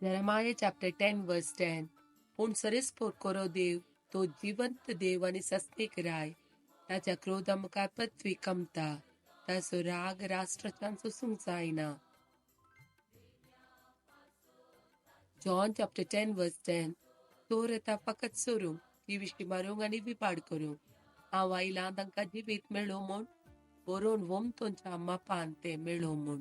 Jeremiah chapter 10 verse 10. पूण सरेस्पोर कोरो देव तो जिवंत देव आनी सस्नीक राय, ताच्या क्रोधा मुखार पृथ्वी कमता, ताचो राग राष्ट्राच्यान सोसूंक जायना. John chapter 10 verse 10. चोर येता फकत सोरूंक, जिविशी मारूंक आनी विपाड करूंक. हांव आयलां तांकां जिवीत मेळो म्हूण, बरोवन वोमतोंच्या मापान तें मेळो म्हूण.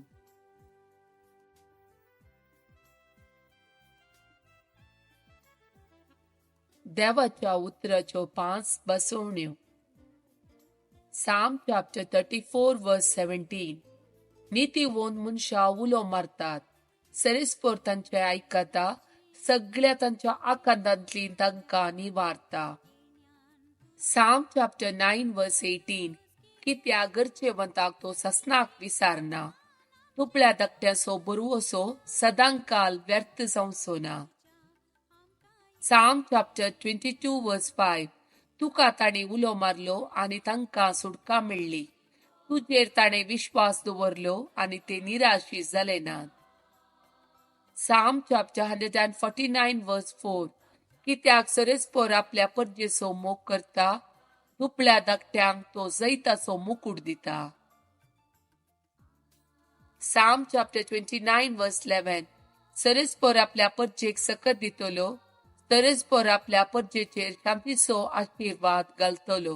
देवाच्या उतराच्यो 5 बसवण्यो. Psalm chapter 34 verse 17. नितीवंत मनशां उलो मारतात, सरेस्पोर तांचे आयकता, सगळ्या तांच्या आकांतांतली तांकां निवारता. Psalm chapter 9 verse 18. कित्याक गरजेवंताक तो ससनाक विसारना, दुबळ्या धाकट्याचो बरवसो सदांकाल व्यर्थ जावचो ना. Psalm chapter 22 verse 5. तुका ताणें उलो मारलो आनी तांकां सुटका मेळ्ळी, तुजेर ताणें विश्वास दवरलो आनी ते निराशी जाले नात. Psalm chapter 149 verse 4. कित्याक सरेस्पोर आपल्या परजेचो मोग करता, दुबळ्या धाकट्यांक तो जैताचो मुकूट दिता. Psalm chapter 29 verse 11. सरेस्पोर आपल्या परजेक सकत दितलो, सरेस्पोर आपल्या परजेचेर शांतीचो आशिर्वाद घालतलो.